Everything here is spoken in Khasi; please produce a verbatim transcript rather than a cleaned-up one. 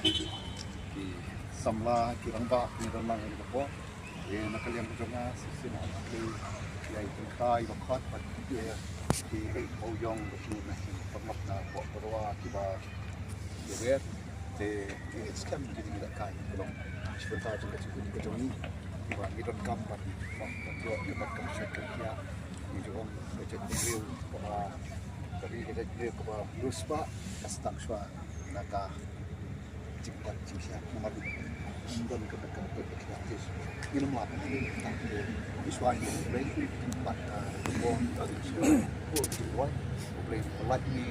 Ki samla, ki rangbah, ngi don lang ha kane ka por. Te na ka liang ka jong nga, shisien nga khublei ïa i Trai ba khot bad ïa ki mawïong ba ki na ki paralok na Poh Barwa kiba ïa wer. Te ngi skhem ki ngi da kai ki long shi bynta jong ka jingim ka jong ngi. Kiba ngi donkam ban ban ïoh ka ban kam shet kam khiah. Ngi ju ong ka jaitbynriew kaba ka ri ka jaitbynriew kaba riewspah ka sdang shuwa na ka jingpang jingshah namar ym don ka bynta ka bynta ka jingpang. Ngin ym lah ban ïa ka bynta ka jingpang. Ïa shuwa ïa U Blei bad ka bynta ka jingpang. Ko jingpang U Blei u lait ngi.